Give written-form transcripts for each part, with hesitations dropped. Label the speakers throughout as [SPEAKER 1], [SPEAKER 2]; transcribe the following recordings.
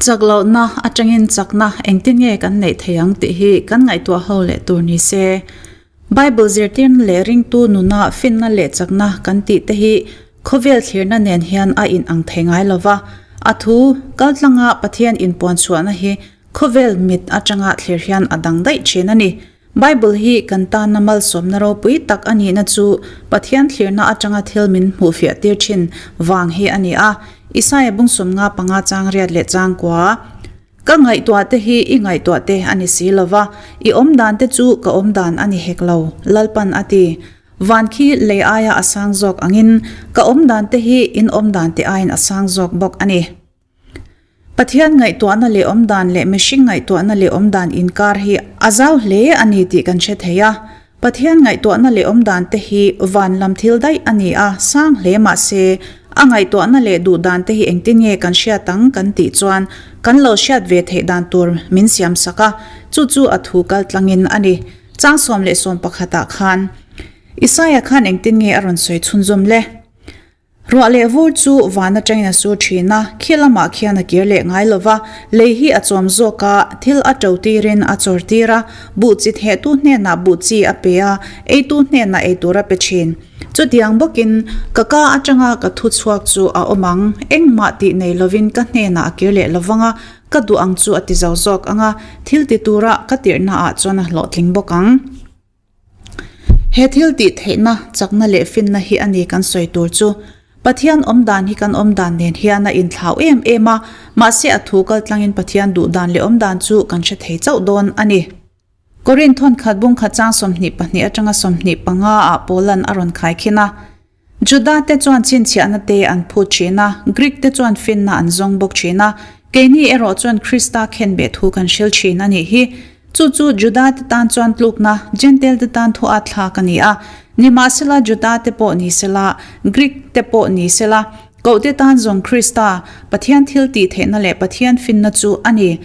[SPEAKER 1] Chak lohna atangin chakna engtin nge kan neih thei ang tih hi kan ngaihtuah ho leh tur ni se. Bible zirtirna leh ringtu nuna finna leh chakna kan tih te hi khawvel thlirna nen hian a in ang thei ngai lo va. A thu kaltlanga Pathian inpuan chhuahna hi khawvel mit atanga thlir hian a dang daih thin a ni. Bible hi kan tana malsawmna ropui tak a nihna chu Pathian thlirna atanga thil min hmuhfiah tir thin vang hi a ni a. Isaia bung 55 chang riat leh chang kua. Ka ngaihtuah te hi i ngaihtuah te a ni si lo va, i awm dan te chu ka awm dan a ni hek lo, Lalpan a ti. Van khi lei aia a sang zawk angin ka awm dan te hi in awm dan te aiin a sang zawk bawk a ni. Pathian ngaihtuahna leh awm dan leh mihring ngaihtuahna leh awm dan inkar hi a zau hle a ni tih kan hre thei a. Pathian ngaihtuahna leh awm dan te hi van lam thil daih a ni a, sang hle mah se, a ngaihtuahna leh duh dan te hi engtin nge kan hriat ang kan tih chuan kan lo hriat ve theih dan tur min siam sak a, chu chu a thu kal tlangin a ni. Chang 11 ah khan Isaia khan engtin nge a rawn sawi chhunzawm le? Ruah leh vur chu van atangin a sur thin a, khi lamah khian a kir leh ngai lova, lei hi a chawm zawk a, thil a to tirin a chawr tir a, buh chi thehtu hnenah buh chi a pe a, eitu hnenah eitur a pe thin. Chutiang bawkin, ka ka atanga ka thu chhuak chu a awm ang, engmah tih nei lovin ka hnenah a kir leh lovang a, ka duh ang chu a ti zo zawk ang a, thil ti tura ka tirhnaah chuan a hlawhtling bawk ang. He thil tih theihna, chakna leh finna hi a ni kan sawi tur chu. Pathian awm dan hi kan awm dan nen hian a inthlau em em a, mahse a thu kal tlangin Pathian duh dan leh awm dan chu kan hre thei chauh dawn a ni. Korin thawnkhat bungkhat chang 22 atanga 25 ah Paulan a rawn khaikhin a. Juda te chuan chhinchhiahna te an phut thin a, Greek te chuan finna an zawng bawk thin a, keini erawh chuan Krista khenbeh thu kan hril thin a nih hi. Chu chu Juda te tan chuan tlukna, Jentail te tan thu at thlak a ni a. Nimahsela Juda te pawh ni sela, Greek te pawh ni sela, koh te tan zawng Krista, Pathian thil tih theihna leh Pathian finna chu a ni.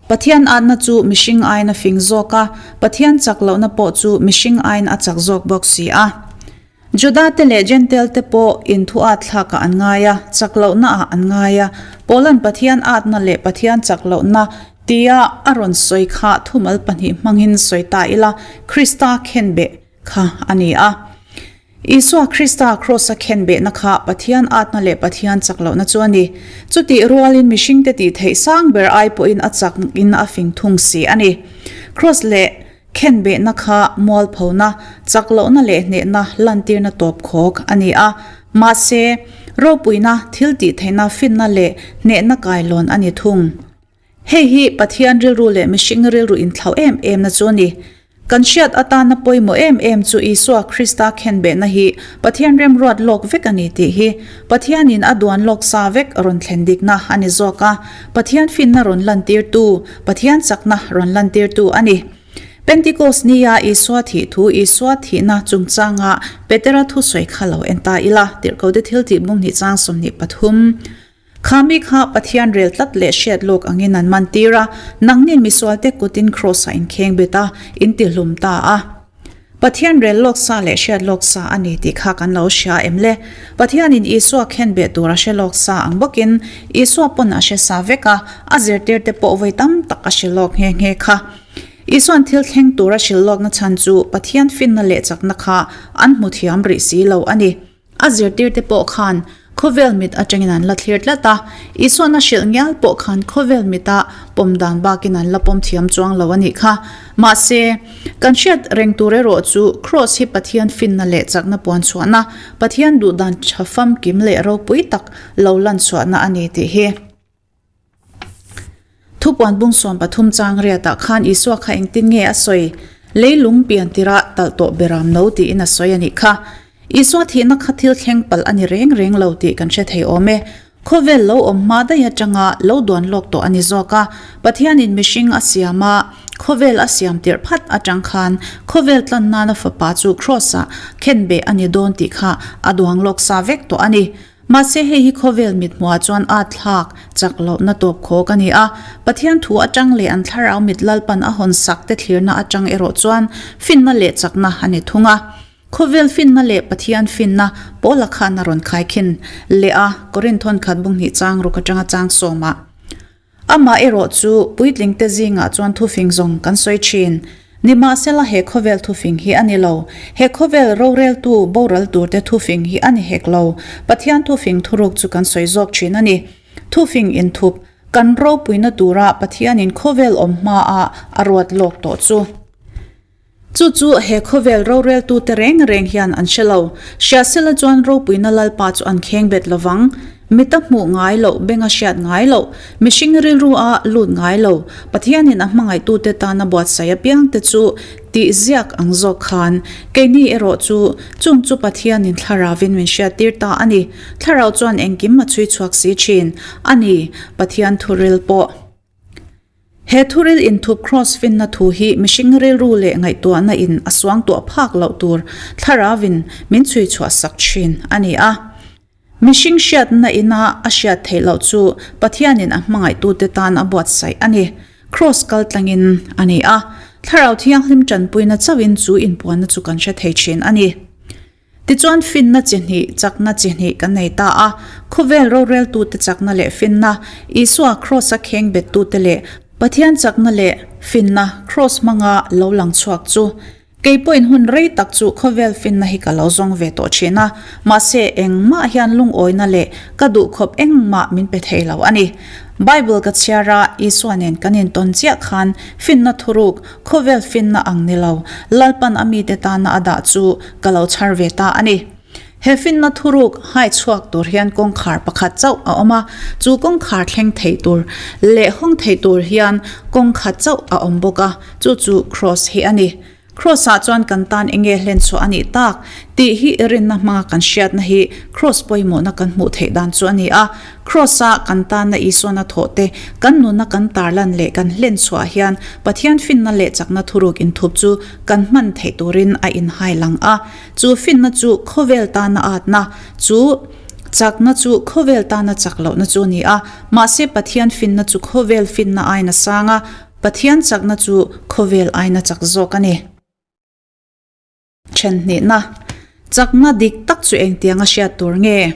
[SPEAKER 1] Pathian atna chu mihring aiin a fing zawk a, Pathian chak lohna pawh chu mihring aiin a chak zawk bawk si a. Juda te leh Jentail te pawh inthu at thlakah an ngai a, chak lohna ah an ngai a. Paula'n Pathian atna leh Pathian chak lohna tia a rawn sawi kha thumal pahnih hmangin sawi ta ila, Krista khenbeh kha a ni a. Isua Krista Kraws-a khenbehna kha Pathian atna leh Pathian chak lohna chu a ni. Chutih rualin mihringte tih theih sang ber ai pawhin a chak in a fing thung si a ni. Kraws leh khenbehna kha mualphona, chak lohna leh hnehna lantirna tawp khawk a ni a. Mahse, ropuina, thil tih theihna, finna leh hnehna kailawn a ni thung. Hei hi Pathian rilru leh mihring rilru inthlauh em emna chu a ni. Kan hriat atana pawimawh em em chu Isua Krista khenbehna hi Pathian remruat lawk vek a ni tih hi Pathianin a duan lawk sa vek rawn thlen dikna a ni zawk a, Pathian finna rawn lantirtu, Pathian chakna rawn lantirtu a ni. Pentikos nia Isua thih thu Isua thihna chungchanga Petera thusawi kha lo en ta ila, Tirhkote thiltih bung hnih chang 23. Khami kha Pathian rel tlat leh hriat lawk angin an man tir a, nangni misualte kutin Kraws-ah in kheng bet a, in tihlum ta a. Pathian rel lawk sa leh hriat lawk sa a ni tih kha kan lo hria em le? Pathianin Isua khen beh tur a hre lawk sa ang bawkin Isua pawn a hre sa vek a, a zirtirte pawh vawi tam tak a hre lawk nghe nghe kha. Isua'n thil thleng tur a hrilh lawkna chhan chu Pathian finna leh chakna kha an hmu thiam rih si lo a ni. A zirtirte pawh khan khawvel mit atangin an la thlir tlat a, Isua'n a hrilh ngial pawh khan khawvel mita pawm dan bakin an la pawm thiam chuang lo a nih kha. Mahse, kan hriat reng tur erawh chu Kraws hi Pathian finna leh chakna puan chhuahna, Pathian duhdan tha famkim leh ropui tak lo lan chhuahna a ni tih hi. Thupuan bung 13 chang riatah khan Isua kha engtin nge a sawi? Leilung pian tirah talh tawh beram no tiin a sawi a nih kha. Isua thihna kha thil thleng palh a ni reng reng lo tih kan hre thei awm e. Khawvel lo awm hma daih atanga lo duan lawk tawh a ni zawk a. Pathianin mihring a siam a, khawvel a siam tirh phat atang khan khawvel tlan nana fapa chu Kraws-ah khenbeh a ni dawn tih kha a duang lawk sa vek tawh a ni. Mahse hei hi khawvel mithmuah chuan at thlak chak lohna tawp khawk a ni a, Pathian thu atang leh an thlarau mit Lalpan a hawn sak te thlirna atang erawh chuan finna leh chakna a ni thung a. Khawvel finna leh Pathian finna Paula khan a rawn khaikhin leh a, Korinth thawnkhat bung hnih chang ruk atanga chang sawmah. Amah erawh chu puitlingte zingah chuan thufing zawng kan sawi thin. Nimahsela he khawvel thufing hi a ni lo. He khawvel roreltu boral turte thufing hi a ni hek lo. Pathian thufing thuruk chu kan sawi zawk thin a ni. Thufing inthup kan ropuina tura Pathianin khawvel awm hmaah a ruat lawk tawh chu. Chu chu he khawvel roreltute reng reng hian an hre lo. Hriatsela chuan ropuina Lalpa chu an kheng bet lo vang. Mita hmuh ngai loh, benga hriat ngai loh, mihring rilru a lut ngai lo, Pathianin a hmangaihtute tana buatsaih apiangte chu tih ziak ang zawk khan, keini erawh chu chung chu Pathianin thlarauvin min hriattir ta a ni. Thlarau chuan engkim a chhui chhuak si thin a ni, Pathian thuril pawh. He thuril inthup Kraws finna thu hi mihring rilru leh ngaihtuahna in a suangtuah phak loh tur thlarauvin min chhui chhuah sak thin a ni a. Mihring hriatna ina a hriat theih loh chu Pathianin a hmangaihtute tan a buatsaih a ni. Kraws kal tlangin a ni a. Thlarau Thianghlim tanpuina chauhin chu inpuanna chu kan hre thei thin a ni. Tichuan finna chi hnih, chakna chi hnih kan nei ta a. Khawvel roreltute chakna leh finna, Isua Kraws-a kheng bettute leh Pathian chakna leh finna Kraws hmanga lo lang chhuak chu. Kei pawhin hun rei tak chu khawvel finna hi ka lo zawng ve tawh thin a, mahse engmah hian lungawina leh ka duhkhawp engmah min pe thei lo a ni. Bible ka chhiar a, Isua nen kan intawn chiah khan finna thuruk, Khawvel finna ang ni lo, Lalpan a mite tana a dah chu ka lo chhar ve ta a ni. He finna thuruk hai chhuak tur hian kawngkhar pakhat chauh a awm a, chu kawngkhar thleng thei tur leh hawng thei tur hian kawngkhat chauh a awm bawk a, chu chu Kraws hi a ni. Kraws-ah chuan kan tan eng nge hlen chhuah a nih tak tih hi rinna hmanga kan hriatna hi Kraws pawimawhna kan hmuh theih dan chu a ni a. Kraws-a kan tanna Isuana thawh te, kan nuna kan tarlan leh kan hlen chhuah hian Pathian finna leh chakna thuruk inthup chu kan hman theih turin a inhai lang a. Chu finna chu khawvel tana atna, chu chakna chu khawvel tana chak lohna chu a ni a. Mahse Pathian finna chu khawvel finna aina sang a, Pathian chakna chu khawvel aina chak zawk a ni. Thenhnihna, Chakna dik tak chu engtianga hriat tur nge?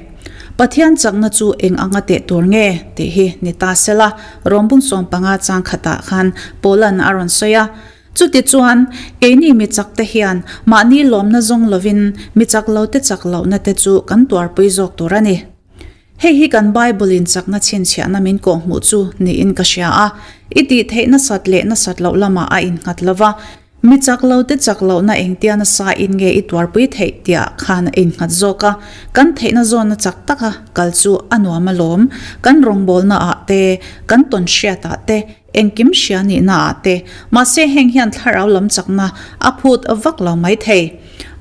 [SPEAKER 1] Pathian chakna chu eng anga teh tur nge? tih hi ni ta sela, Rawmbung 15 chang khatah khan Paula'n a rawn sawi a. Chutichuan, keini mi chakte hian mahni lawmna zawng lovin mi chak lote chak lohna te chu kan tuarpui zawk tur a ni. Hei hi kan Bible-in chakna chhinchhiahna min kawhhmuh chu niin ka hria a. I tih theih nasat leh nasat loh lamah a innghat lo va. Mi chak lo te chak lohna engtia nasa in nge i tuarpui theih tiah khan a innghat zawk a. Kan theihna zawnna chak taka kal chu a nuam alawm. Kan rawngbawlna ah te, kan tawn hriat ah te, engkim hria nihna ah te. Mahse heng hian thlarau lam chakna a phut vak lo mai thei.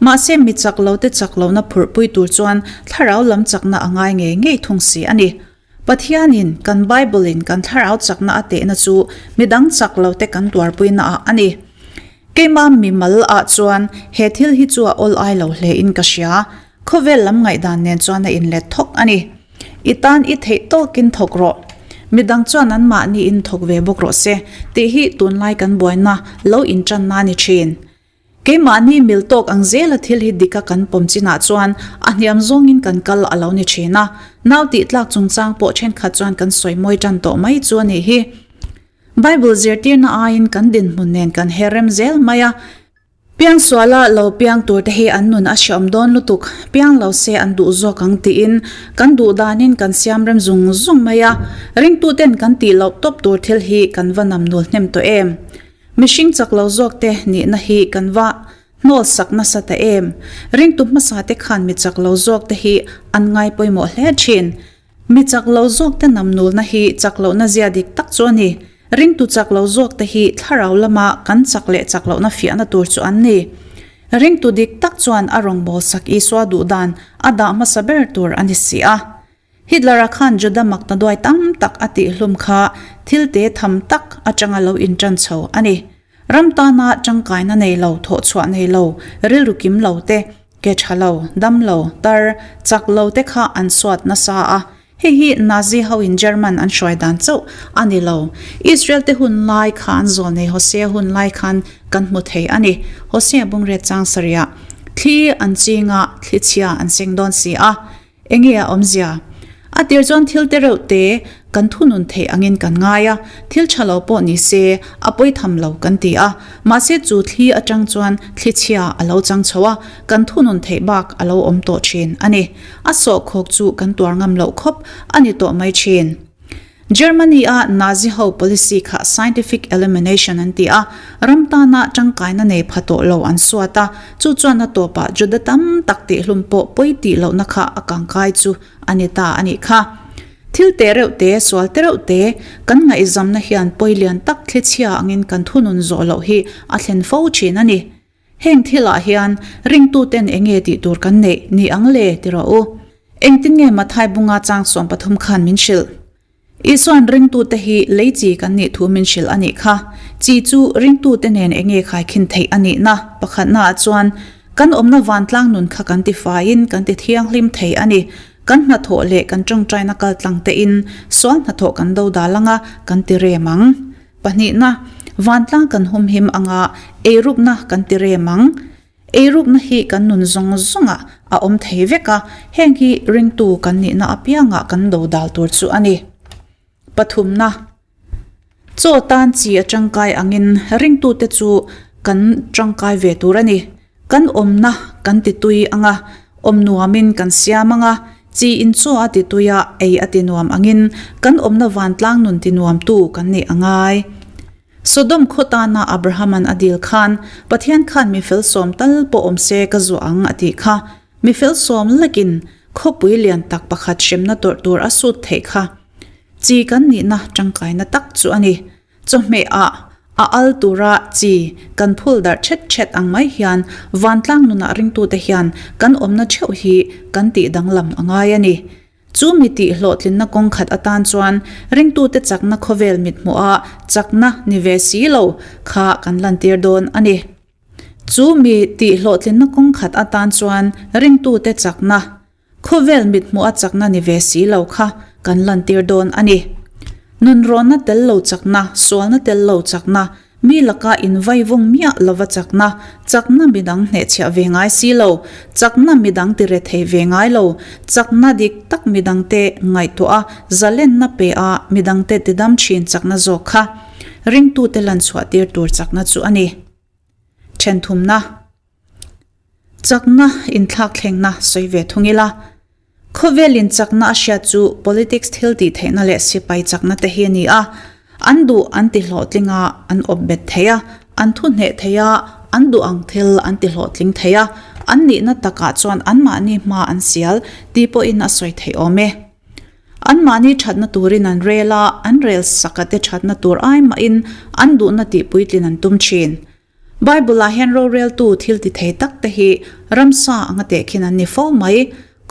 [SPEAKER 1] Mahse mi chak lo te chak lohna phurhpui tur chuan thlarau lam chakna a ngai ngei ngei thung si a ni. Pathianin kan Bible-in kan thlarau chakna a tehna chu midang chak lote kan tuarpuina ah a ni. Keimah mimal ah chuan he thil hi chu a awl ai lo hle in ka hria. Khawvel lam ngaihdan nen chuan a inlet thawk a ni. I tan i theih tawkin thawk rawh. Midang chuan anmahni in thawk ve bawk rawh se tih hi tunlai kan buaina lo intanna a ni thin. Keimahni mil tawk ang zela thil hi dika kan pawm chinah chuan a hniam zawngin kan kal a lo ni thin a, nau tih tlak chungchang pawh thenkhat chuan kan sawi mawi tan tawh mai chu a nih hi. Bible zirtirna aiin kan dinhmun nen kan her rem zel mai a, piangsuala lo piang turte hi an nun a hreawm dawn lutuk, piang lo se an duh zawk ang tiin kan duh danin kan siam rem zung zung mai a, ringtuten kan tih loh tawp tur thil hi kan va namnul hnem tawh em? Mihring chak lo zawk te nihna hi kan va hnawl sak nasa ta em? Ringtu hmasa te khan mi chak lo zawk te hi an ngai pawimawh hle thin. Mi chak lo zawk te namnulna hi chak lohna zia dik tak chu a ni. Ringtu chak lo zawk te hi thlarau lama kan chak leh chak lohna fiahna tur chu an ni. Ringtu dik tak chuan a rawngbâwl sak Isua duh dan a dah hmasa ber tur a ni si a. Hitler-a khan Juda makna duai tam tak a tihhlum kha thil te tham tak atanga lo intan chho a ni. Ram tana tangkaina nei lo, thawhchhuah nei lo, rilru kim lo te, ke tha lo, dam lo, tar, chak lo te kha an suat nasa a. Hei hi Nazi hoin German an hruai dan chauh a ni lo. Israel te hun lai khan zawlnei Hosea hun lai khan kan hmu thei a ni. Hosea bungrêt chang sarihah thli an ching a, thli chhia an seng dawn si a. Enge a awmzia? A tir chuan thil te reuh te, kan thunun theih angin kan ngai a, thil tha lo pawh ni se a pawi tham lo kan ti a. Mahse chu thli atang chuan thli chhia a lo chang chho a, kan thunun theih bak a lo awm tawh thin a ni. A sawhkhawk chu kan tuar ngam loh khawp a ni tawh mai thin. Germany-a Nazi ho policy kha scientific elimination an ti a, ram tana tangkaina nei pha tawh lo an suat a, chu chuan a tawpah Juda tam tak tihhlum pawh pawi tih lohna kha a kangkai chu a ni ta a nih kha. Thil te reuh te, sual te reuh te, kan ngaihzamna hian pawi lian tak thlichhia angin kan thunun zawh loh hi a thlen fo thin a ni. Heng thilah hian ringtuten eng nge tih tur kan neih ni ang le ti rawh u. Engtin nge Mathai bunga chang 13 khan min hrilh? Isuan ringtute hi lei chi kan nih thu min hrilh a nih kha. Chi chu ringtute nen eng nge khaikhin theih a nihna pakhatnaah chuan kan awmna vantlang nun kha kan tifaiin kan ti thianghlim thei a ni. Kan hnathawh leh kan tawngtaina kaltlang tein sual hnathawh kan dodal anga kan ti rem ang. Pahnihna, vantlang kan humhim anga eirukna kan ti rem ang. Eirukna hi kan nun zawng zawngah a awm thei vek a, heng hi ringtu kan nihna apiangah kan dodal tur chu a ni. Pathumna, chaw tan chi a tangkai angin ringtute chu kan tangkai ve tur a ni. Kan awmna kan ti tui ang a, awm nuamin kan siam ang a, chi in chaw a ti tui a, ei a ti nuam angin kan awmna vantlang nun ti nuamtu kan nih a ngai. Sodom khaw tana Abraham-a'n a dil khan, Pathian khan mi fel sawm tal pawh awm se ka zuah ang a tih kha. Mi fel sawm lekin khawpui lian tak pakhat hremna tawrh tur a sut theih kha. Chi kan nihna tangkaina tak chu a ni. Chawhmeh ah a al tura chi kan phul darh thet thet ang mai hian vantlang nunah ringtute hian kan awmna theuh hi kan tih danglam a ngai a ni. Chu mi tih hlawhtlinna kawng khat atan chuan ringtute chakna khawvel mithmuh a chakna ni ve si lo kha kan lantir dawn a ni. Chu mi tih hlawhtlinna kawng khat atan chuan ringtute chakna Khawvel mithmuh a chakna ni ve si lo kha kan lantir dawn a ni. Nunrawnna tel lo chakna, sualna tel lo chakna, mi laka invaivung miah lova chakna, chakna midang hnehchhiah ve ngai si lo, chakna midang ti rethei ve ngai lo, chakna dik tak midangte ngaihtuah a, zalenna pe a, midangte tidam thin chakna zawk kha ringtute lanchhuah tir tur chakna chu a ni. Thenthumna. Chakna inthlakthlengna sawi ve thung ila, khawvelin chakna a hriat chu politics thil tih theihna leh sipai chakna te hi a ni a. An duh an ti hlawhtling a, an awp bet thei a, an thu hneh thei a, an duh ang thil an ti hlawhtling thei a, an nihna takah chuan anmahni hma an sial tih pawhin a sawi theih awm e. Anmahni thatna turin an rel a, an rel saka te thatna tur ai mahin an duhna tih puitlin an tum thin. Bible-ah hian roreltu thil ti thei tak te hi ramsa anga tehkhin an ni fo mai.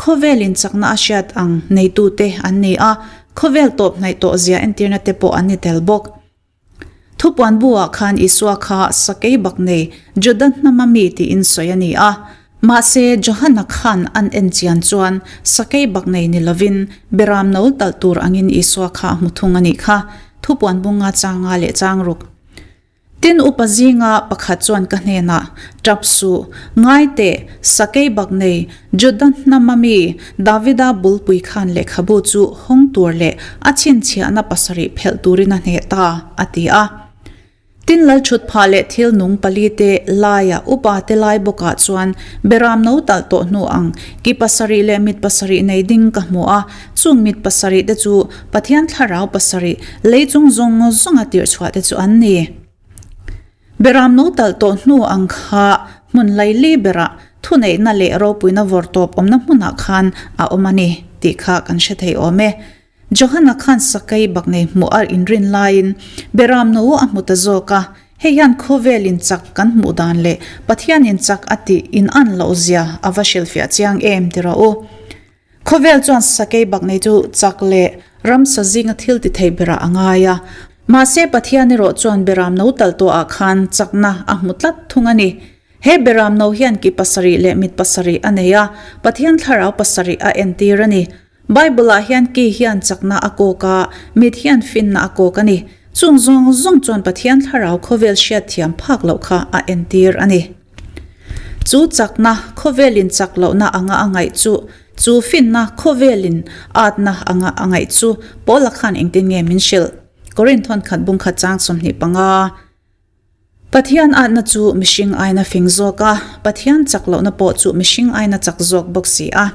[SPEAKER 1] Khawvelin chakna a hriat ang neitute an ni a, khawvel tawp hnaih tawh zia entirna te pawh an ni tel bawk. Thupuan bu-ah khan Isua kha sakei bak nei Juda hnama mi tiin sawi a ni a. Mahse, Johana khan an en chian chuan sakei bak nei ni lovin beram no talh tur angin Isua kha a hmu thung a nih kha. Thupuan bunga changa leh changruk. Tin, upa zinga pakhat chuan ka hnenah, Tap suh, ngai teh, sakei bak nei, Juda hnama mi, Davida bulpui khan lehkhabu chu hawng tur leh a chhinchhiahna pasarih phelh turin a hneh ta, a ti a. Tin, lalchhutphah leh thil nung palite laia upa te lai bawkah chuan beram no talh tawh hnu ang ki pasarih leh mit pasarih nei ding ka hmu a, chung mit pasarih te chu Pathian thlarau pasarih lei chung zawng zawnga tirh chhuah te chu an ni. Beram no talh tawh hnu ang kha hmun laili berah thuneihna leh ropuina vawr tawp awmna hmunah khan a awm a ni tih kha kan hre thei awm e. Johana khan sakei bak nei hmuh a inrin laiin Beram no a hmu ta zawk a, hei hian khawvelin chak kan hmuh dan leh Pathianin chak a tih inan loh zia a va hrilhfiah chiang em ti rawh u. Khawvel chuan sakei bak nei chu chak leh ramsa zinga thil ti thei berah a ngai a. Mahse Pathian erawh chuan beram no tal tawhah khan chakna a hmu tlat thung a ni. He beram no hian ki pasarih leh mit pasarih a nei a, Pathian thlarau pasarih a entir a ni. Bible-ah hian ki hian chakna a kawk a, mit hian finna a kawk a ni. Chung zawng zawng chuan Pathian thlarau khawvel hriatthiam phak loh kha a entir a ni. Chu chakna, khawvelin chak lohna anga a ngaih chu. Chu finna khawvelin atna anga a ngaih chu Paula khan engtin nge min hrilh? Korinth thawnkhat bungkhat chang 25. Pathian atna chu mihring aina fing zawk a, Pathian chak lohna pawh chu mihring aina chak zawk bawk si a.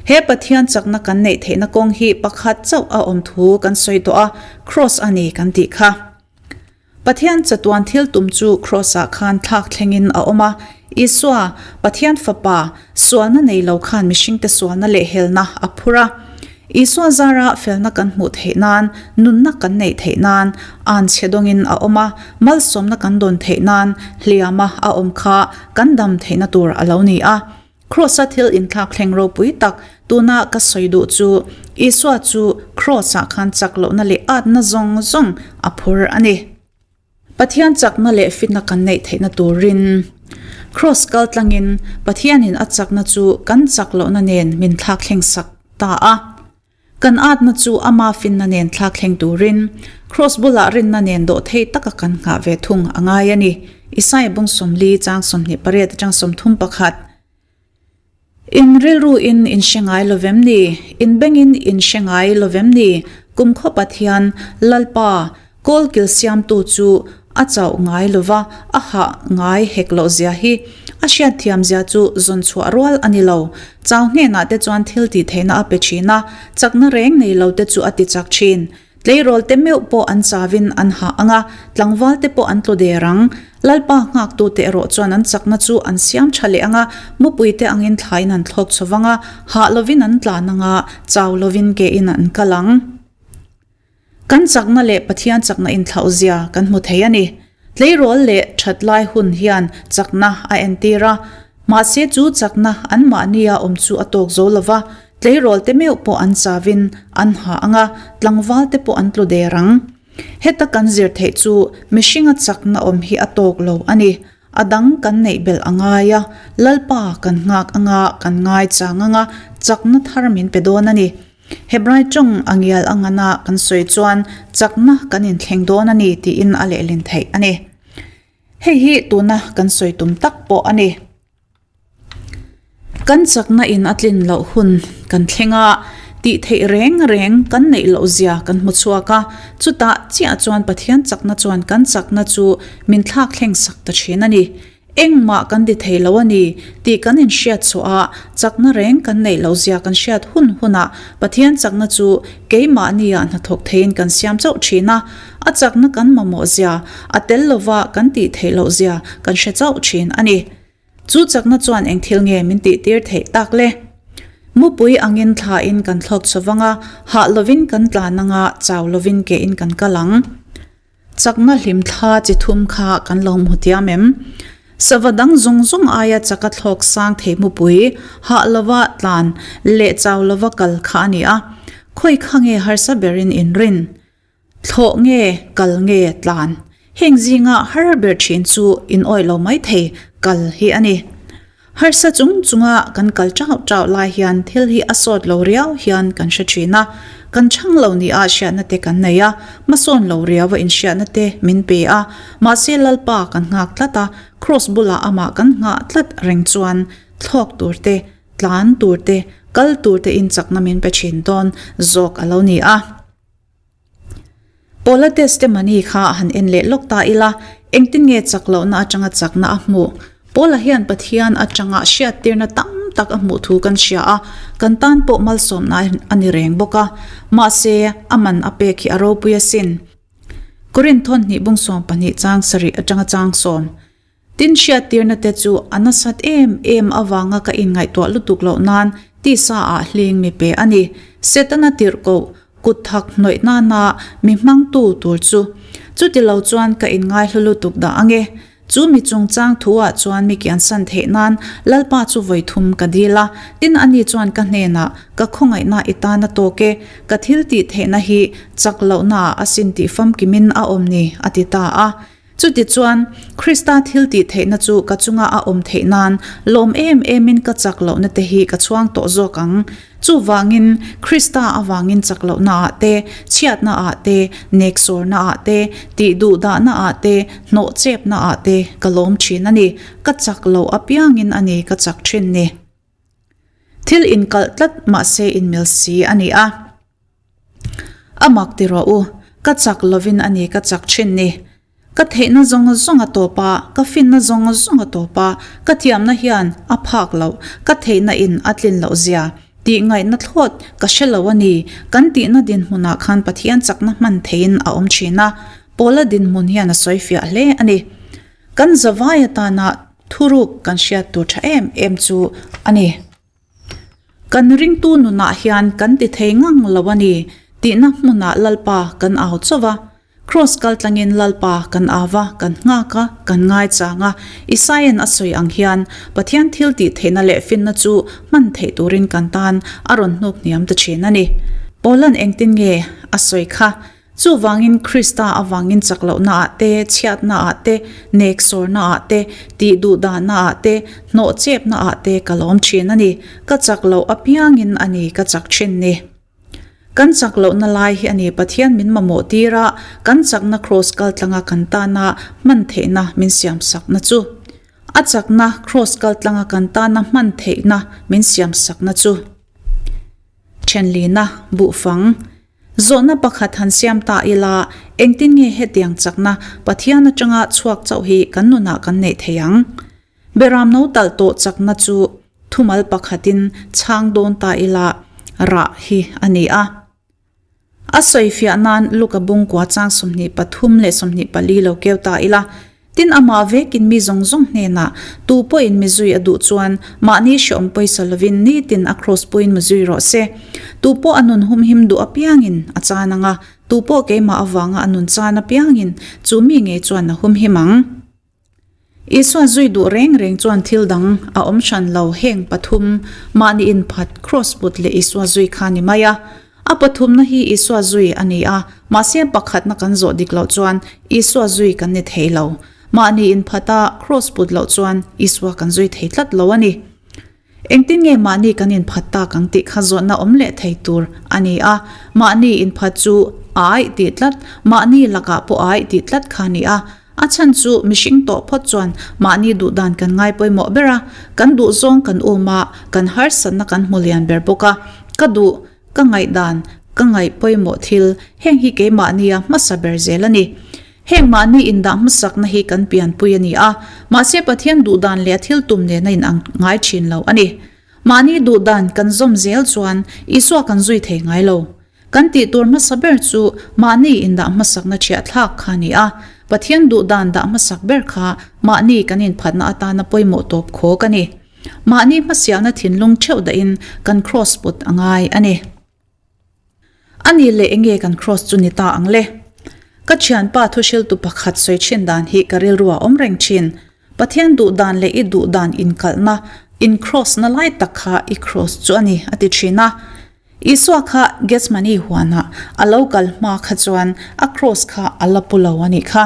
[SPEAKER 1] He Pathian chakna kan neih theihna kawng hi pakhat chauh a awm thu kan sawi tawh a, Kraws a ni kan tih kha. Pathian chatuan thil tum chu Kraws-ah khan thlak thlengin a awm a. Isua, Pathian Fapa, sualna nei lo khan mihringte sualna leh helna a phur a. Isua zara felna kan hmuh theih nan, nunna kan neih theih nan, anchhe dawngin a awm a, malsawmna kan dawn theih nan hliama a awm kha kan dam theihna tur a lo ni a. Kraws-a thil inthlak thleng ropui tak tuna ka sawi duh chu Isua chu Kraws-ah khan chak lohna leh atna zawng zawng a phur a ni. Pathian chakna leh fitna kan neih theihna turin Kraws kal tlangin Pathianin a chakna chu kan chak lohna nen min thlak thleng sak ta a. Kan atna chu ama finna nen thlak thleng turin Kraws bulah rinna nen dawh thei taka kan nghah ve thung a ngai a ni. Isaiah bung 40 chang 28 atang 31. In rilru in in hre ngai lo vem ni? In bengin in hre ngai lo vem ni? Kumkhaw Pathian, Lalpa, Kawlkil siamtu chu a chauh ngai lo va, a hah ngai hek loh zia hi. A hriatthiam zia chu zawn chhuah rual a ni lo. Chau hnenah te chuan thil tih theihna a pe thin a, chakna reng nei lo te chu a ti chak thin. Tleirawl te meuh pawh an chavin an hah ang a, tlangval te pawh an tlu der ang. Lalpa nghaktute erawh chuan an chakna chu an siam tha leh ang a, mupuite angin thlaiin an thlawk chho vang a, hah lovin an tlan ang a, chau lovin kein an kal ang. Kan chakna leh Pathian chakna inthlauh zia kan hmu thei a ni. Tleirawl leh that lai hun hian chakna a entir a, mahse chu chakna anmahnia awm chu a tawk zo lo va, tleirawl te meuh pawh an chavin an hah ang a, tlangval te pawh an tlu der ang. Heta kan zir theih chu mihringa chakna awm hi a tawk lo a ni. A dang kan neih belh a ngai a, Lalpa kan nghak anga kan ngai chang anga chakna thar min pe dawn a ni. Hebrai tawng a ngial a ngana kan sawi chuan chakna kan inthleng dawn a ni tiin a lehlin theih a ni. Hei hi tuna kan sawi tum tak pawh a ni. Kan chakna in a tlin loh hun kan thleng a, tih theih reng reng kan neih loh zia kan hmu chhuak a, chutah chiah chuan Pathian chakna chuan kan chakna chu min thlak thleng sak ta thin a ni. Engmah kan ti thei lo a ni tih kan inhriat chhuah a, chakna reng kan neih loh zia kan hriat hun hunah Pathian chakna chu keimahnia hnathawk theiin kan siam chauh thin a, a chakna kan mamawh zia, a tel lova kan tih theih loh zia kan hre chauh thin a ni. Chu chakna chuan eng thil nge min tihtir theih tak le? Mupui angin thlain kan thlawk chho vang a, hah lovin kan tlan anga chau lovin kein kan kal ang. Chakna hlim thla chi thum kha kan lo hmu tiam em? Sava dang zawng zawng aia chaka thlawk sang thei mupui, hah lova tlan leh chau lova kal kha a ni a. Khawi kha nge harsa berin in rin? Thlawh nge, kal nge, tlan? Heng zinga har ber thin chu in awih lo mai thei kal hi a ni. Harsa chung chunga kan kal chauh chauh lai hian thil hi a sawt lo riau hian kan hre thin a, kan chhang lo nia hriatna te kan nei a, hmasawn lo riaua inhriatna te min pe a, mahse Lalpa kan nghak tlat a, Kraws bulah amah kan nghah tlat reng chuan thlawk tur te, tlan tur te, kal tur te in chakna min pe thin dawn zawk a lo ni a. Paula testimony kha han en leh lawk ta ila, engtin nge chak lohna atanga chakna a hmuh? Paula hian Pathian atanga hriattirna tam tak a hmuh thu kan hria a, kan tan pawh malsawmna a ni reng bawk a. Mahse, a man a pek hi a ropui asin. Korinth thawn hnih bung 12 chang sarih atanga chang sawm. Tin hriattirna te chu a nasat em em avanga ka inngaihtuah lutuk loh nan tisa ah hling mi pe a ni. Setana tirhkoh kut thak hnawih nana mi hmangtu tur chu. Chuti lo chuan ka inngaihlu lutuk dah ange. Chu mi chungchang thu ah chuan mi kiansan theih nan Lalpa chu vawi thum ka dil a. Tin ani chuan ka hnenah ka khawngaihna i tan a tawk e, ka thil tih theihna hi chak lohna ah a sin tih famkimin a awm ni a ti ta a. Chutichuan, Krista thiltihtheihna chu ka chunga a awm theih nan lawm em emin ka chak lohna te hi ka chhuang tawh zawk ang. Chuvangin, Krista avangin chak lohnaah te, chhiatnaah te, neksawrnaah te, tihduhdahnaah te, hnawhchepnaah te ka lawm thin a ni. Ka chak loh apiangin a ni ka chak thin ni. Thil inkalh tlat mahse inmil si a ni a. A mak ti rawh u, ka chak lovin a ni ka chak thin ni. Ka theihna zawng zawng a tawp a, ka finna zawng zawng a tawp a, ka thiamna hian a phak loh, ka theihna in a tlin loh zia tih ngaihna thlawt ka hre lo a ni kan tihna dinhmunah khan Pathian chakna hman theihin a awm thin a, Paula dinhmun hian a sawi fiah hle a ni. Kan zavai atana thuruk kan hriat tur tha em em chu a ni. Kan ringtu nunah hian kan ti thei ngang lo a ni tihna hmunah Lalpa kan au chauh va, Kraws kal tlangin Lalpa kan au va, kan nghak a, kan ngaichang a. Isaia'n a sawi ang hian Pathian thil tih theihna leh finna chu hman theih turin kan tan a rawn hnuk hniam ta thin a ni. Paula'n engtin nge a sawi kha? Chuvangin Krista avangin chak lohnaah te, chhiatnaah te, neksawrnaah te, tih duhdahnaah te, hnawhchepnaah te ka lawm thin a ni. Ka chak loh apiangin a ni ka chak thin ni. Kan chak lohna lai hi a ni Pathian min mamawh tir a, kan chakna kraws kaltlanga kan tana hman theihna min siamsakna chu. A chakna kraws kaltlanga kan tana hman theihna min siamsakna chu. Thenlina, buhfang. Zawhna pakhat han siam ta ila, engtin nge hetiang chakna Pathian atanga chhuak chauh hi kan nunah kan neih thei ang? Beram no talh tawh chakna chu thumal pakhatin chhang dawn ta ila rah hi a ni a. A sawifiah nan Luka bungkua chang 23 leh 24 lo keu ta ila, Tin, amah vekin mi zawng zawng hnenah, Tu pawhin mi zui a duh chuan, mahni hreawm pawisa lovin nitin a kraws puiin mi zui rawh se. Tu pawh a nun humhim duh apiangin a chan ang a, tu pawh keimah avanga a nun chan apiangin chu mi ngei chuan a humhim ang. Isua zui duh reng reng chuan thil dang a awm hran lo, heng pathum, mahni inphat, kraws put leh Isua zui kha ni mai a. A pathumna hi Isua zui a ni a, mahse pakhatna kan zawh dik loh chuan Isua zui kan ni thei lo. Mahni inphata kraws put loh chuan Isua kan zui thei tlat lo a ni. Engtin nge mahni kan inphat tak ang tih kha zawhna awm leh thei tur a ni a, mahni inphat chu a aih tih tlat, mahni lakah pawh a aih tih tlat kha a ni a. A chhan chu mihring tawh phawt chuan mahni duhdan kan ngai pawimawh ber a, kan duhzawng kan um a, kan harsatna kan hmu lian ber bawk a. Ka duh, ka ngaihdan, ka ngaih pawimawh thil, heng hi keimahnia hmasa ber zel a ni. Heng mahni indah hmasakna hi kan pianpui a ni a, mahse Pathian duhdan leh a thil tum nena inang ngai thin lo a ni. Mahni duhdan kan zawm zel chuan Isua kan zui thei ngai lo. Kan tih tur hmasa ber chu mahni indah hmasakna thiah thlak kha a ni a, Pathian duhdan dah hmasak ber kha mahni kan inphatna atana pawimawh tawp khawk a ni. Mahni hmasialna thinlung theuh dahin kan kraws put a ngai a ni. A nih leh enge kan kraws chu ni ta ang le? Ka thianpa thuhriltu pakhat sawi thin dan hi ka rilru a awm reng thin. Pathian duh dan leh i duh dan inkalhna, in-cross-na lai tak kha i kraws chu a ni, a ti thin a. Isua kha Gethsemane huanah a lo kal hma kha chuan a kraws kha a la pu lo a nih kha.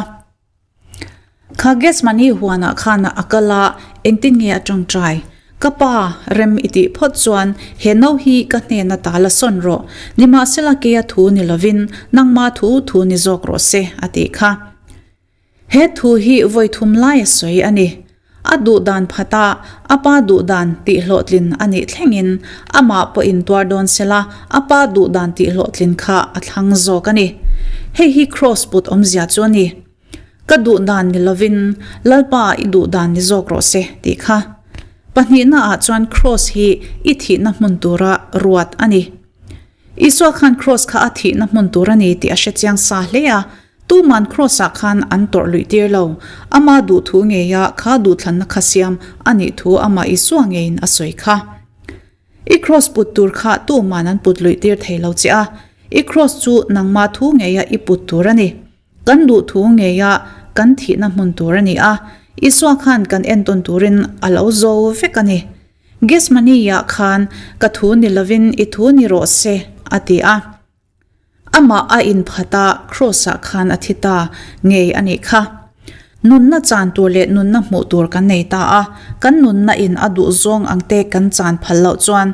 [SPEAKER 1] Kha Gethsemane huanah khan a kal a, engtin nge a tawngtai? Ka pa, rem i tih phawt chuan he no hi ka hnena ta la sawn rawh. Nimahsela keia thu ni lovin nangma thu thu ni zawk rawh se, a tih kha. He thu hi vawi thum lai a sawi a ni. A duhdan phata a pa duhdan tihhlawhtlin a nih thlengin amah pawhin tuar dawn sela a pa duhdan tihhlawhtlin kha a thlang zawk a ni. Hei hi kraws put awmzia chu a ni. Ka duhdan ni lovin Lalpa i duhdan ni zawk rawh se tih kha. Pahnihna ah chuan kraws hi i thihna hmun tura ruat a ni. Isua khan kraws kha a thihna hmun tur a ni tih a hrechiang sa hle a, Tuman Kraws-ah khan an tawrh luih tir lo. Ama duh thu ngeia kha duhthlanna kha siam a nih thu amah Isua ngeiin a sawi kha. I Kraws put tur kha tuman an put luih tir thei lo che a. I Kraws chu nangmah thu ngeia i put tur a ni. Kan duh thu ngeia kan thihna hmun tur a ni a. Isua khan kan entawn turin a lo zo vek a ni. Gethsemane-ah khan ka thu ni lovin i thu ni rawh se, a ti a. Amah a inphat a, Kraws-ah khan a thi ta ngei a nih kha. Nunna chan tur leh nunna hmuh tur kan nei ta a, kan nunna in a duh zawng ang te kan chan phal loh chuan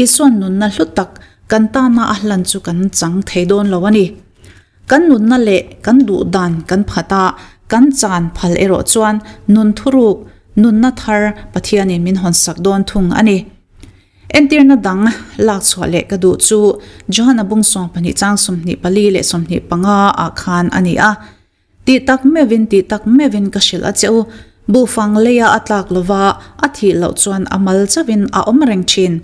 [SPEAKER 1] Isua'n nunna hlu tak kan tana a hlan chu kan chang thei dawn lo a ni. Kan nunna leh kan duh dan kan phat a, kan chan phal erawh chuan nun thuruk, nunna thar Pathianin min hawnsak dawn thung a ni. Entirna dang lak chhuah leh ka duh chu Johana bung 12 chang 24 leh 25 ah khan a ni a. Tih tak meuhin tih tak meuhin ka hrilh a che u, buhfang leia a tlak lova a thih loh chuan a mal chauhin a awm reng thin,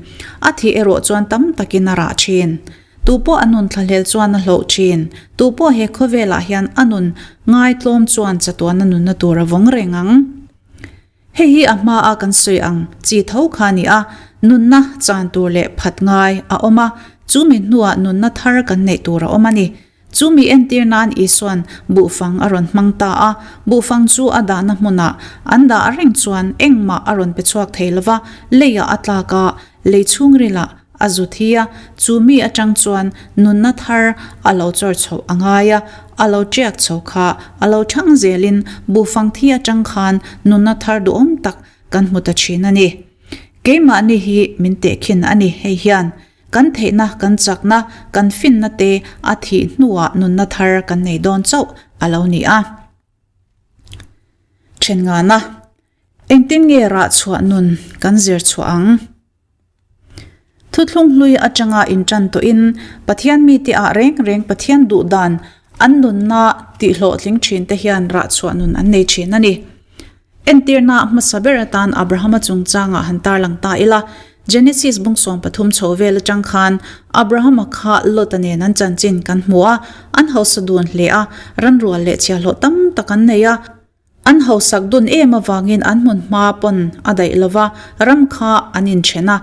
[SPEAKER 1] a thih erawh chuan tam takin a rah thin. Tu pawh a nun thlahlel chuan a hlauh thin, tu pawh he khawvelah hian a nun ngaitlawm chuan chatuan a nunna tur a vawng reng ang. Hei hi a hmaa kan sawi ang chi tho kha a ni a, nunna chan tur leh phat ngai a awm a, chu mi hnuah nunna thar kan neih tur a awm a ni. Chu mi entir nan Isua'n buhfang a rawn hmang ta a, buhfang chu a dahna hmunah an dah reng chuan engmah a rawn pe chhuak thei lo va, leiah a tlak a, lei chhungrilah a zu thi a, chu mi atang chuan nunna thar a lo chawr chhoh a ngai a, a lo tiak chho kha a lo thang zelin buhfang thi atang khan nunna thar duhawm tak kan hmu ta thin a ni. Keimahni hi min tehkhin a ni hei hian kan theihna, kan chakna, kan finna te a thih hnuah nunna thar kan nei dawn chauh a lo ni a. Thengana, Engtin nge rah chhuah nun kan zir chhuah ang? Thuthlung hlui atanga intan tawhin Pathian mite ah reng reng Pathian duh dan an nunna tihhlawhtling thin te hian rah chhuah nun an nei thin a ni. Entirna hmasa ber atan Abrahama chungchangah han tarlang ta ila, Genesis bung 13 chho vel atang khan Abrahama kha Lota nen an chanchin kan hmu a, an hausa dun hle a, ranrual leh chhiahhlawh tam tak an nei a. An hausak dun em avangin an hmun hma pawn a daih lo va, ram kha an inthen a,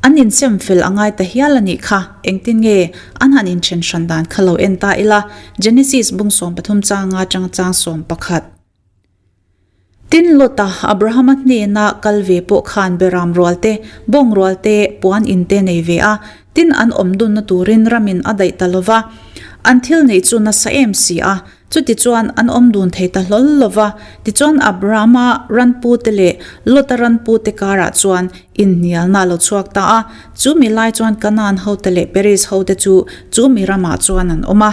[SPEAKER 1] an insem fel a ngai ta hial a nih kha. Engtin nge an han inthen hran dan kha lo en ta ila, Genesis bung 13 changa chang chang 11. Tin, Lota Abrahama hnena kal ve pawh khan beram rual te, bawng rual te, puan in te nei ve a, tin an awm dunna turin ramin a daih ta lo va, an thil neih chu nasa em si a, Chutichuan an awm dun thei ta hlawl lo va, tichuan Abrahama ranpute leh Lota ranpute karah chuan inhnialna a lo chhuak ta a. Chu mi lai chuan Kanaan hote leh Periz hote chu chu mi ramah chuan an awm a.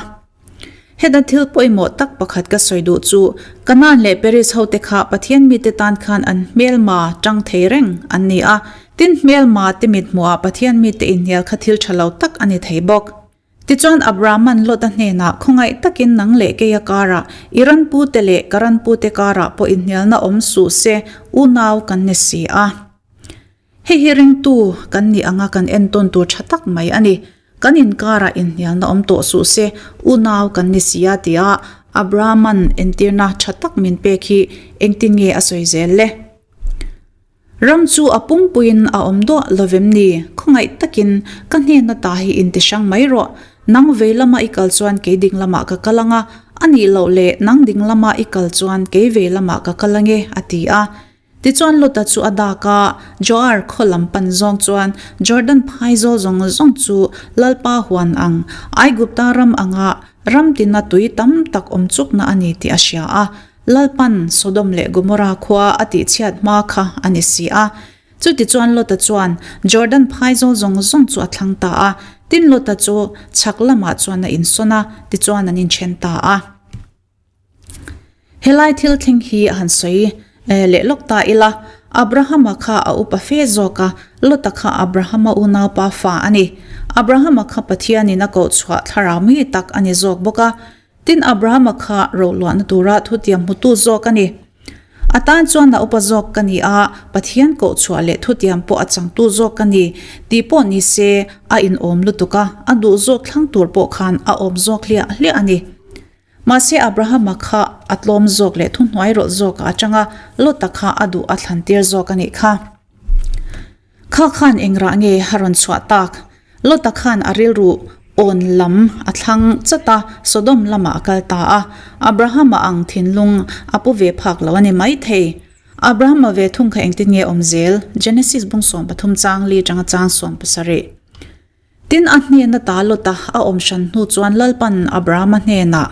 [SPEAKER 1] Heta thil pawimawh tak pakhat ka sawi duh chu, Kanaan leh Periz hote kha Pathian mite tan khan an hmelma tang thei reng an ni a, tin hmelma te mithmuhah Pathian mite inhnial kha thil tha lo tak a ni thei bawk. Tichuan Abrahama'n Lota hnenah, Khawngaih takin nang leh keia karah, i ranpute leh ka ranpute karah pawh inhnialna awm suh se, unau kan ni si a. Hei hi ringtu kan nih anga kan entawn tur tha tak mai a ni. Kan inkarah inhnialna awm tawh suh se, unau kan ni si a tia Abrahama'n entirna tha tak min pek hi engtin nge a sawi zel le? Ram chu a pumpuiin a awm duah lo vem ni? Khawngaih takin ka hnena ta hi inti hrang mai rawh. Nang vei lama i kal chuan kei ding lamah ka kal ang a, a nih loh leh nang ding lama i kal chuan kei vei lamah ka kal ang e, a ti a. Tichuan Lota chu a dak a, Joar khaw lam pan zawng chuan Jordan phaizawl zawng zawng chu Lalpa huan ang, Aigupta ram anga ram tina tui tam tak awm chukna a ni tih a hria a. Lalpan Sodom leh Gomorra khua a tihchhiat hma kha a ni si a. Chutichuan Lota chuan Jordan phaizawl zawng zawng chu a thlang ta a, tin Lota chu chhak lamah chuan a insawn a, tichuan an inthen ta a. Helai thil thleng hi a han sawi leh lawk ta ila, Abrahama kha a upa fe zawk a, Lota kha Abrahama unaupa fa a ni. Abrahama kha Pathianin a kohchhuah thlarau mi tak a ni zawk bawk a, Tin, Abrahama kha rohluahna tura thutiam hmutu zawk a ni. A tan chuan a upa zawk ka ni a, Pathian kohchhuah leh thutiam pawh a changtu zawk ka ni tih pawh ni se, a inawm lutuk a, a duh zawk thlang tur pawh khan a awm zawk hliah hliah a ni. Mahse, Abrahama kha a tlawm zawk leh thuhnuai rawlh zawkah a chang a, Lota kha a duh a thlantir zawk a nih kha. Kha khan engrah nge a rawn chhuah tak? Lota khan a rilru awn lam a thlang chat a, Sodom lamah a kal ta a. Abrahama ang thinlung a pu ve phak lo a ni maithei. Abrahama ve thung kha engtin nge awm zel? Genesis bung 13 chang li tanga chang 17. Tin, a hnena ta Lota a awm hran hnu chuan Lalpan Abrahama hnenah,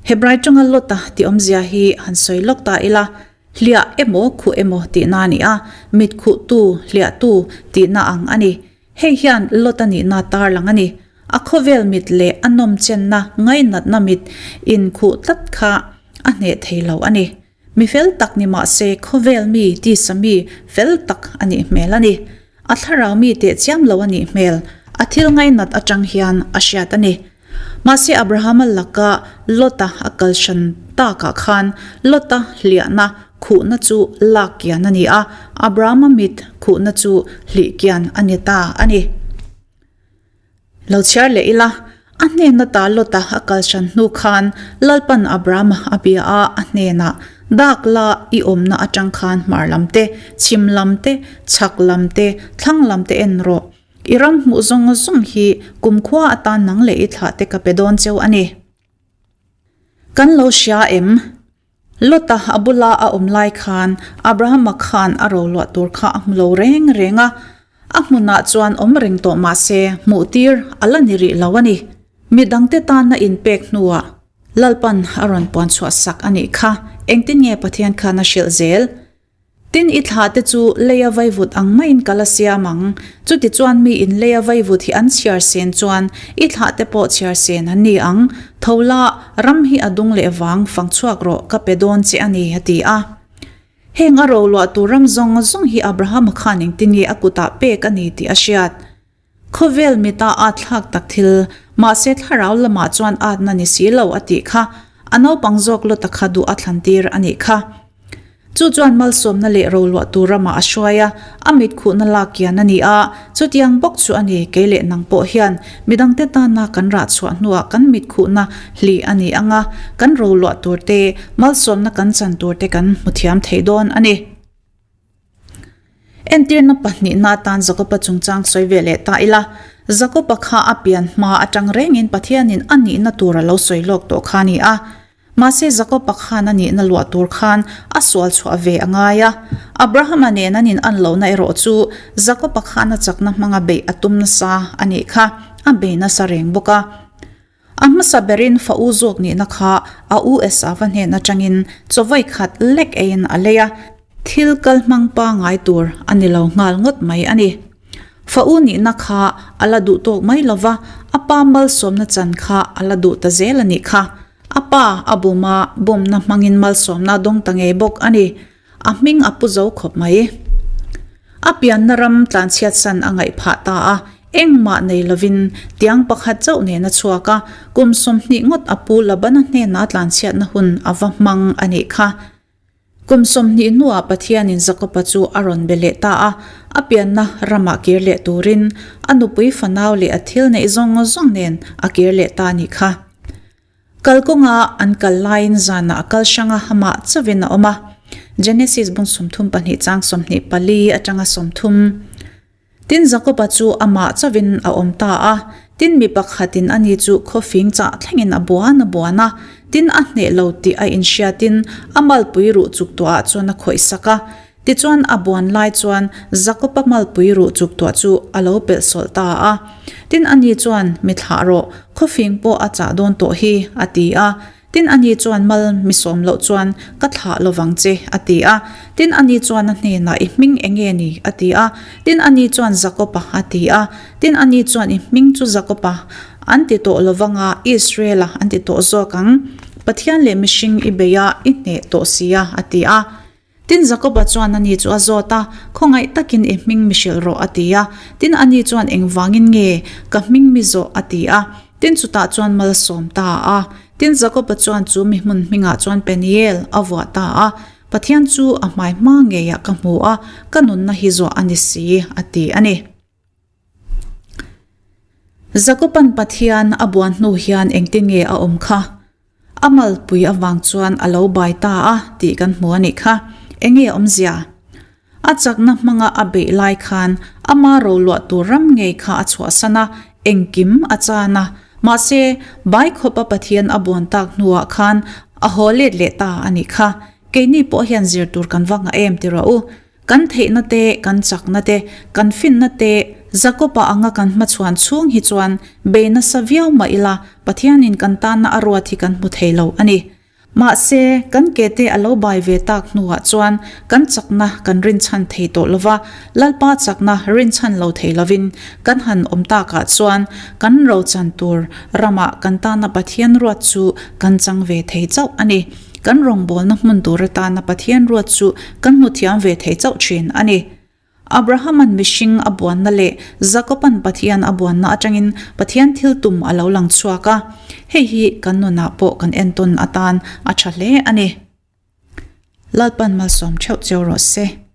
[SPEAKER 1] Hebrai tanga Lota tih awmzia hi han sawi lawk ta ila, hliah emaw khuh emaw tihna a ni a, mit khuhtu, hliahtu tihna ang a ni. Hei hian Lota nihna tarlang a ni. A khawvel mit leh a nawmchenna ngainatna mit inkhuh tlat kha a hneh thei lo a ni. Mi fel tak ni mah se khawvel mi tisa mi fel tak a nih hmel a ni. A thlarau mi teh chiam lo a nih hmel, a thil ngainat atang hian a hriat a ni. Mahse Abrahama laka Lota a kal hran takah khan Lota hliahna khuhna chu lak kian a ni a, Abrahama mit khuhna chu hlih kian a ni ta a ni. Lo chhiar leh ila, a hnena ta Lota a kal hran hnu khan Lalpan Abrahama a bia a, a hnenah, Dak la i awmna atang khan hmar lam te, chhim lam te, chhak lam te, thlang lam te en rawh. I ram hmuh zawng zawng hi kumkhua atan nang leh i thlah te ka pe dawn cheu a ni. Kan lo hria em? Lota a bula a awm lai khan Abrahama khan a roluah tur kha a hmu lo reng reng a, a hmunah chuan awm reng tawh mah se hmuh tir a la ni rih lo a ni. Mi dangte tana inpek hnuah Lalpan a rawn puan chhuah sak a nih kha, engtin nge Pathian khan a hrilh zel? Tin, i thla te chu leia vaivut ang maiin ka la siam ang. Chutichuan mi in leia vaivut hi an chhiar sen chuan i thla te pawh chhiar sen an ni ang. Tho la, ram hi a dung leh vang fang chhuak rawh, ka pe dawn che a ni, a ti a. Heng a roluah tur ram zawng zawng hi Abrahama khan engtin nge a kutah pek a ni tih a hriat. Khawvel mita at thlak tak thil, mahse thlarau lamah chuan atna ni si lo a tih kha a naupang zawk Lota kha duh a thlan tir a nih kha. Chu chuan malsawmna leh roluah tur ramah a hruai a, a mit khuhna lak kian a ni a, chutiang bawk chu a ni kei leh nang pawh hian midangte tana kan rah chhuah hnuah kan mit khuhna hlih a ni ang a, kan roluah tur te, malsawmna kan chan tur te kan hmu thiam thei dawn a ni. Entirna pahnihna atan Jakoba chungchang sawi ve leh ta ila, Jakoba kha a pian hma atang rengin Pathianin a nihna tur a lo sawi lawk tawh kha a ni a. Mahse Jakoba khan a nihna luah tur khan a sual chhuah ve a ngai a. Abrahama nen an in an lohna erawh chu Jakoba khan a chakna hmanga beih a tum nasa a nih kha, a bei nasa reng bawk a. A hmasa berin fa u zawk nihna kha a u Esava hnen atangin chawvawi khat lek eiin a lei a, thil kal hmang pangai tur a ni lo nghal ngawt mai a ni. Fa u nihna kha a la duh tawk mai lo va, a pa malsawmna chan kha a la duh ta zel a nih kha. A pa a bum a, bumna hmangin malsawmna a dawng ta ngei bawk a ni. A hming a pu zo khawp mai. A pianna ram tlanchhiatsan a ngaih phah ta a, engmah nei lovin tiang pakhat chauh nen a chhuak a, kum 20 ngawt a pu Labana hnena tlanchhiatna hun a va hmang a nih kha. Kum 20 hnuah Pathianin Jakoba chu a rawn be leh ta a, a pianna ramah kir leh turin a nupui fanau leh a thil neih zawng zawng nen a kir leh ta a nih kha. Kalkawnga an kal laiin zanah a kal hrang a, amah chauhin a awm a. Genesis bung 32 chang 24 atanga 30. Tin, Jakoba chu amah chauhin a awm ta a. Tin, mi pakhatin ani chu khawfing chah thlengin a buan a buan a. Tin, a hneh lo tih a inhriatin a malpui ruh chuk tuahah chuan a khawih sak a. Tichuan, a buan lai chuan Jakoba malpui ruh chuktuah chu a lo pelh sawlh ta a. Tin, ani chuan, Mi thlah rawh, khawfing pawh a chah dawn tawh hi, a ti a. Tin, ani chuan, Mal mi sawm loh chuan ka thlah lovang che, a ti a. Tin, ani chuan a hnenah, I hming eng nge ni? a ti a. Tin, ani chuan, Jakoba, a ti a. Tin, ani chuan, I hming chu Jakoba an ti tawh lovang a, Israela an ti tawh zawk ang. Pathian leh mihring i bei a, i hneh tawh si a, a ti a. Tin, Jakoba chuan ani chu a zawt a, Khawngaih takin i hming mi hrilh rawh, a ti a. Tin, ani chuan, Engvangin nge ka hming mi zawh? a ti a. Tin, chutah chuan malsawm ta a. Tin, Jakoba chuan chu mi hmun hmingah chuan Peniel a vuah ta a, Pathian chu a hmai hma ngeiah ka hmu a, ka nunna hi zawh a ni si, a ti a ni. Jakoban Pathian a buan hnu hian engtin nge a awm kha? A malpui avang chuan a lo bai ta a tih kan hmu a nih kha. Enge awmzia? A chakna hmanga a beih lai khan ama roluah tur ram ngei kha a chhuahsan a, engkim a chan a. Mahse, bai khawpa Pathian a buan tak hnuah khan a haw let leh ta a nih kha. Keini pawh hian zir tur kan va ngah em ti rawh u. Kan theihna te, kan chakna te, kan finna te, Jakoba anga kan hmachhuan chhung hi chuan bei nasa viau mah ila Pathianin kan tanna a ruat hi kan hmu thei lo a ni. Mahse, kan ke te a lo bai ve tak hnuah chuan kan chakna kan rinchhan thei tawh lova, Lalpa chakna rinchhan lo thei lovin kan han awm takah chuan kan rochan tur ramah kan tana Pathian ruat chu kan chang ve thei chauh a ni. Kan rawngbawlna hmun tur atana Pathian ruat chu kan hmu thiam ve thei chauh thin a ni. Abrahama'n mihring a buanna leh Jakoba'n Pathian a buanna atangin Pathian thil tum a lo lang chhuak a, hei hi kan nunah pawh kan entawn atan a tha hle a ni. Lalpan malsawm theuh cheu rawh se.